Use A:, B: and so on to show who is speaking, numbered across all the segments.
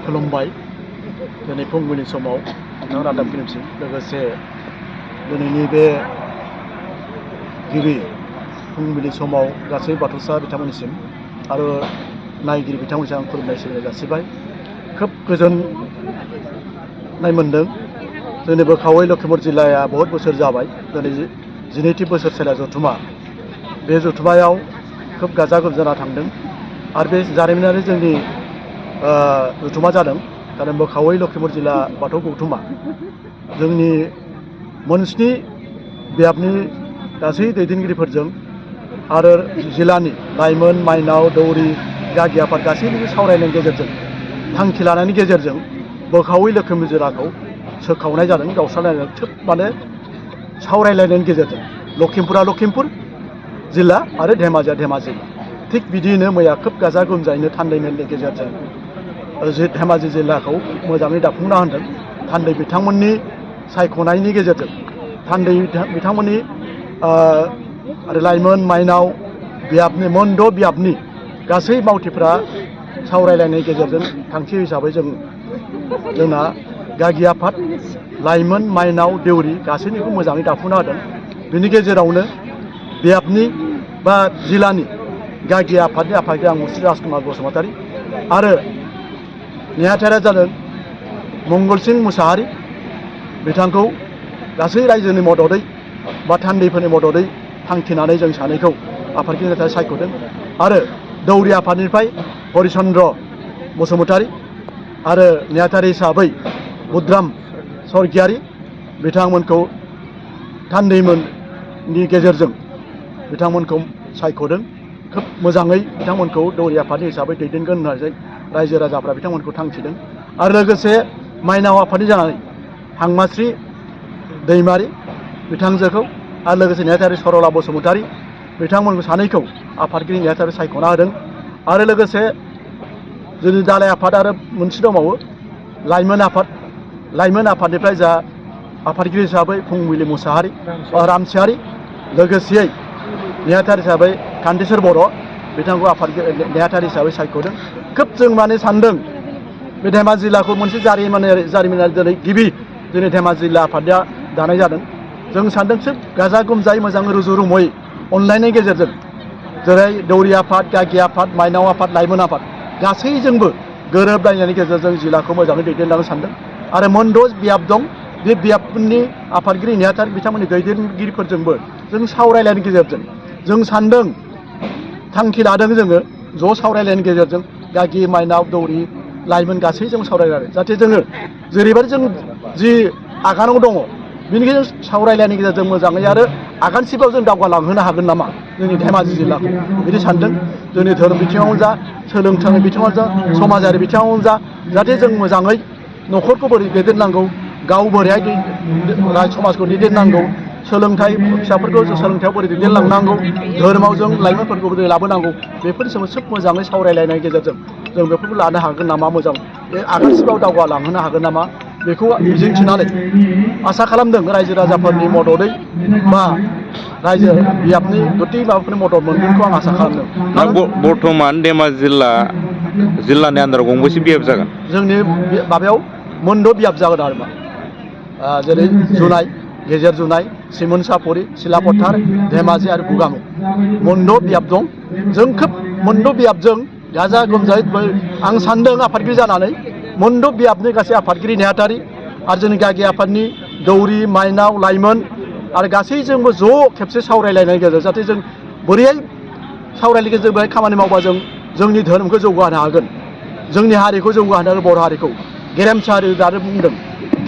A: खुलुमबाय दिनै फुंबिलि समाव नोंथां रादाबगिरिसिम लोगोसे दिनैनि बे गिबि फुंबिलि समाव गासै बाथौसा बिथांमोननिसिम आरो नायगिरि बिथांमोनसिम आं खुलुमनाय सिबिनाय जासिबाय। खोब गोजोननाय मोनदों। जोंनि बोखावै लखिमपुर जिल्लाया बहुत बोसोर जाबाय। दिनै 12थि बोसोर सेला जथुमा बे जथुमायाव खोब गाजा गोमजाना थांदों आरो बे जारिमिनारि जोंनि जथुमा जादों। कारण बोखावै लखिमपुर जिल्ला बाथौ गौथुमा जोंनि मोनस्नि बियाबनि गासै दैदेनगिरिफोरजों आरो जिल्लानि लाइमोन माइनाव दौरि गागि आफाद गासैनिबो सावरायनायनि गेजेरजों थांखि लानायनि गेजेरजों बोखावै लखिमपुर जिल्लाखौ सोखावनाय जादों। गावस्रानाय खोब माने सावरायलायनायनि गेजेरजों लखिमपुरा लखिमपुर जिल्ला आरो धेमाजिया धेमाजि जिल्ला। थिग बिदिनो मैया खोब गाजा गोमजायैनो थान्दै मेलनि गेजेरजों धेमाजि जिल्लाखौ मोजाङै दाफुंना होदों। थान्दै बिथांमोननि सायख'नायनि गेजेरजों थान्दै बिथांमोननि आरो लाइमोन माइनाव बियाबनि मोनद' बियाबनि गासै मावथिफ्रा सावरायलायनायनि गेजेरजों थांखि हिसाबै जोंना गागि आफाद लाइमोन माइनाव देउरि गासैनिखौ मोजाङै दाफुंना होदों। बिनि गेजेरावनो बियाबनि बा जिल्लानि गागि आफादनि आफादगिरि आं मुस्रि राजकुमार बसुमतारी आरो नेहाथारिया जादों मंगलसिं मुसाहारि। बिथांखौ गासै रायजोनि मददै बा थान्दैफोरनि मददै थांखिनानै जों सानैखौ आफादगिरिनि थाखाय सायख'दों। आरो दौरि आफादनिफ्राय हरिचन्द्र बसुमतारी आरो नेहाथारि हिसाबै बुद्राम सरगियारि बिथांमोनखौ थान्दैमोननि गेजेरजों बिथांमोनखौ सायख'दों। खोब मोजाङै बिथांमोनखौ दौरि आफादनि हिसाबै दैदेनगोन होननानै रायजो राजाफ्रा बिथांमोनखौ थांखिदों। आरो लोगोसे माइनाव आफादनि जानानै हांमास्रि दैमारि बिथांजोखौ आरो लोगोसे नेहाथारि सरला बसुमतारी बिथांमोनखौ सानैखौ आफादगिरि नेहाथारि सायख'ना होदों। आरो लोगोसे जोंनि दालाइ आफाद आरो मोनसे दंबावो लाइमोन आफाद। लाइमोन आफादनिफ्राय जा आफादगिरि हिसाबै फुंबिलि मुसाहारि रामसियारि लोगोसेयै नेहाथारि हिसाबै कान्तिसर बर' बिथांखौ आफादगिरि नेहाथारि हिसाबै सायख'दों। खोब जों माने सानदों बे धेमाजि जिल्लाखौ मोनसे जारिमिनारि दिनै गिबि जोंनि धेमाजि जिल्ला आफादा दानाय जादों। जों सानदों खोब गाजा गोमजायै मोजां रुजु रुमुयै अनलायनायनि गेजेरजों जेरै दौरि आफाद गागि आफाद माइनाव आफाद लाइमोन आफाद गासैजोंबो गोरोबलायनायनि गेजेरजों जिल्लाखौ मोजाङै दैदेनलांनो सानदों। आरो मोनद' बियाब दं। बे बियाबफोरनि आफादगिरि नेहाथारि बिथांमोननि दैदेनगिरिफोरजोंबो जों सावरायलायनायनि गेजेरजों जों सानदों थांखि लादों जोङो ज' सावरायलायनायनि गेजेरजों गागि माइनाव दौरि लाइमोन गासैजों सावरायलायनानै जाहाथे जोङो जेरैबायदि जों जि आगानाव दङ बिनि गेजेरजों सावरायलायनायनि गेजेरजों मोजाङै आरो आगानसेबाव जों दावगालांहोनो हागोन नामा जोंनि धेमाजि जिल्लाखौ बिदि सानदों। जोंनि धोरोम बिथिङावनो जा सोलोंथाइ बिथिङावनो जा समाजारि बिथिङावनो जा जाहाथे जों मोजाङै न'खरखौ बोरै दैदेननांगौ गाव बोरैहाय समाजखौ दैदेननांगौ सोलोंथाइ फिसाफोरखौ जों सोलोंथाइयाव बोरै दैदेनलांनांगौ धोरोमाव जों लाइमोनफोरखौ बोरै लाबोनांगौ बेफोरनि सोमोन्दै सोब मोजाङै सावरायलायनायनि गेजेरजों जों बेफोरखौ लानो हागोन नामा मोजां बे आगानसेबाव दावगालांहोनो हागोन नामा बेखौ मिजिंथिनानै आसा खालामदों रायजो राजाफोरनि मददै बा रायजो बियाबनि गथै माबाफोरनि मदद मोनगोनखौ आं आसा खालामदों।
B: बर्थमान धेमाजि जिल्लानि आन्दाराव गंबेसे बियाब जागोन? जोंनि
A: माबायाव मोनद' बियाब जागोन आरो मा जेरै जुनाय गेजेर जुनाय सिमोनसापुरि सिलापथार धेमाजि आरो गुगामु मोनद' बियाब दं। जों खोब मोनद' बियाबजों गाजा गोमजायै आं सानदों आफादगिरि जानानै मोनद' बियाबनि गासै आफादगिरि नेहाथारि आरो जोंनि गागि आफादनि दौरि माइनाव लाइमोन आरो गासैजोंबो ज' खेबसे सावरायलायनायनि गेजेरजों जाहाथे जों बोरैहाय सावरायनायनि गेजेरजों बोरैहाय खामानि मावबा जों जोंनि धोरोमखौ जौगाहोनो हागोन जोंनि हारिखौ जौगाहोनो हागोन बर' हारिखौ गेरेमसा हारि दानो बुंदों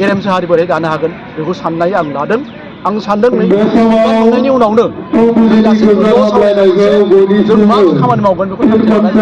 A: गेरेमसा हारि बोरै दानो हागोन बेखौ साननाय आं लादों। आं सानदों नै उनावनो जों गासैबो ज' सावरायलायनानै जों मा खामानि मावगोन बेखौ थांखि लानाय